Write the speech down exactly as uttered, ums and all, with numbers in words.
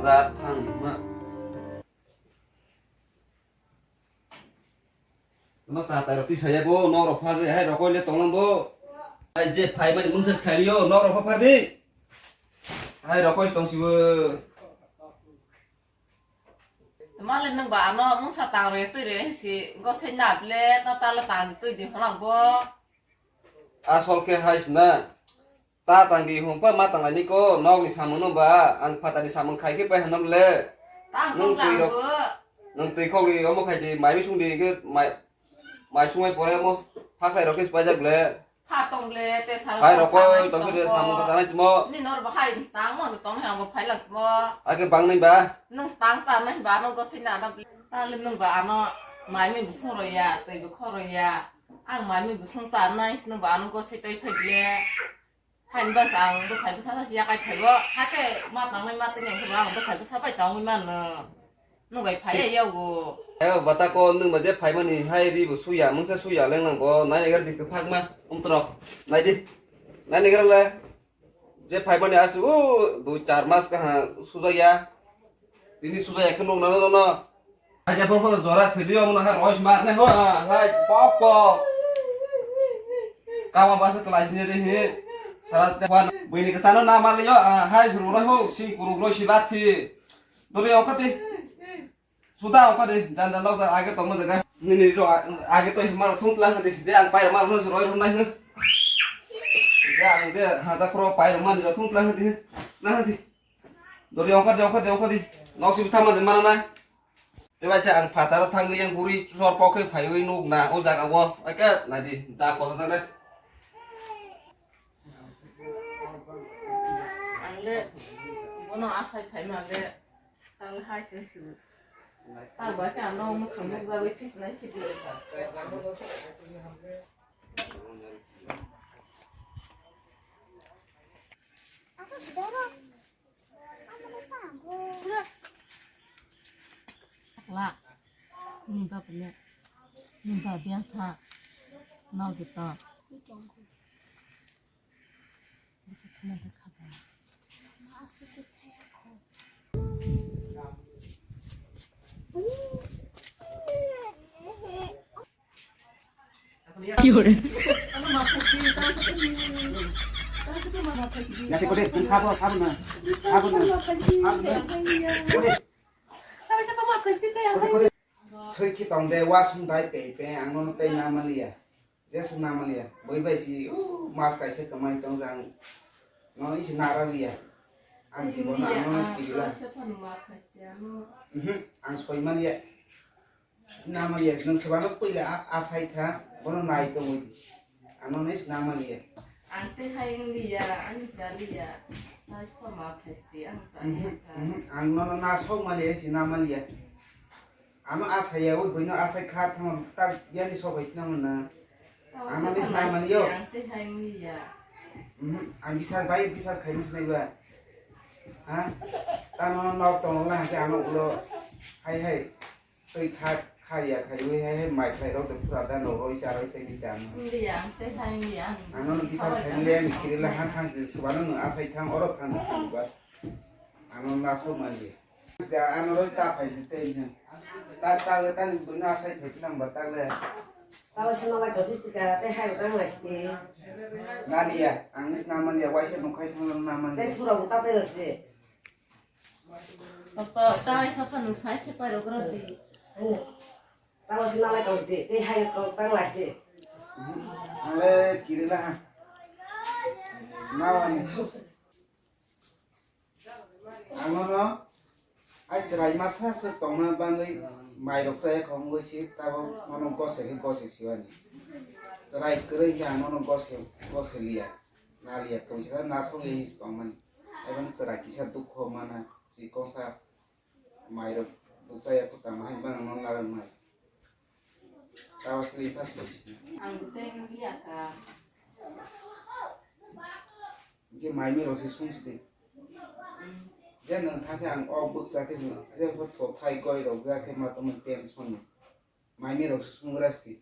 Bazar thang ma. No sa tai rok twi saya bo, no rok phar hai rok le tong lang bo. Ai je phai mani mungsa khai rio, no rok phar di. Hai rok tong si bo. Male nwng ba ano mungsa tang re twi re si go se na ble ta ta le tang twi di holang bo. Asol khe hai sina. Ta tang di hum pa ma tang lai ni ko, nok ni samung no ba, ang phatani samung khai khe pai hanam le. Tang nwng tong twi lang rok, bo. Nwng twi khok ri omo khai di, mai bisung di ke mai, mai sung mai pore omo, pha khai rok khe pai jak le. Pha tong le, te sal hai rok tong koi, tong khe samung ko sanai timo. Ni nor ba hai tang mo, tong hai ang bo phai lang timo. Ake bang nai ba. Nwng tang sa nai ba, nwng ko sina na. Ta le nwng ba ano, mai mi bisung ro ya, twi bo kho ro ya. Ang mai mi bisung sa nai, nwng ba ano ko se toi phai le. Hain bas ang bwsai bwsa sa siya kai phaibo. Hake ma tangnai ma tini ang kebo ang bwsai bwsa bai tangwi mano. Nung bai phai ya yago. Ayo bata ko nung ba je phai mani hai ri bo suya mungsa suya leng nang ko nai nai gar di kwphak ma umtrok. Nai di. Nai nai gar le. Je phai mani asu u dui char mas ka ha suja ya. Tini suja ya khe nung na no no. Aja phone phone jora thili omo na ha rois mar ne ho, ah, hai pok pok. Kama basa kelai sini deh he. Sarat te wan buini kesana nama le yo, ah, hai suru roi ho, sing kuru roi silathi. Dori okati. Suda okati, jan jan lok jan age tongma jaga. Nini ro age to himar thung tlang hadi, je ang pai mar ho roi roi nai he. Je ang je hada pro pai mar ro thung tlang hadi. Na hadi. Dori okati okati okati. Nok si thama de mana nai. Tei bai se ang phataro thangwi yang buri sor pok khe phaiwi nuk na o jaga o. Ake nadi da kosa jane. Ang le bono asai phaima le tang le hai se su. Tang ba khe ano mukhang nuk jagwi phisnai sidi. Asok sida ro. Lak, ni ba pele, ni ba biang tha, nau de to. Bisa thuma de khaba. Yate kode, tun sabo, sabo na. Sabo na. Sabo na. Kode. Kode, kode. Soi ki tong de, wasung dai pe, pe, ang no tei na maliya. Jeswk na maliya, boi bai si, uh, mas kaisa kwmai tong jang. No isi nara liya. Ang jibo na, ang no skiri la. Mhm, ang soi maliya. Na maliya, nang sebano puila a, asai tha, bono nai tongwi. Ang no isi na maliya. Ang te hai wng liya, ang ja liya. Nai soma phesti, ang sa liya. Mhm, ang no na sok maliya, si na maliya. Ano asai ya, ui buino asai kha thangma tak yani sobai tnang na. Ano ni nai mani yo. Ang te hai mi ya. Mhm, ang bisa bai bisa khai mis nai ba. Ha? Tano nok tong na ke ano ulo. Hai hai. Tei kha kha ya khai ui hai hai mai khai rok de pura da no roi sa roi khai ni ta. Ang te hai mi ya. Ano ni bisa khai mi le mi kiri la han han se subano no asai thang oro thang bas. Ano na so mani. Da ano roi ta phai se tei hin. Ta ta ta ni buino asai phai nang ba ta le. Tao se nalai ka bistika tei hai rang lai ste. Naliya, ang is namaliya, waisa nukhai thang namaliya. Tei pura uta tei rasi. Tokto, tao sapa nung sai se pai rok rasi. Tao se nalai ka ste, tei hai ka tang lai ste. Ale kirila ha. Nawani. Ang nono ai chwrai masa se tongna bagwi mairok chaya khongwi si tabok nono gosegwi gose siwani. Chwrai kwrwi khe ang nono gose gose liya, na liya, tongsa nasogwi tongmani. Eboni chwrai kisa dukho mana, chikosa mairok bwchaya kho tamo hai bang nono narwknai. Tabo se liphas. Ang tei wngya kha. Hingke maimi rok se sung sidi. Je nwng thang khe ang o bwkcha khe je pho tho thai goi rok ja khe ma tongmani tension ni. Maimi rok se sung gra sidi.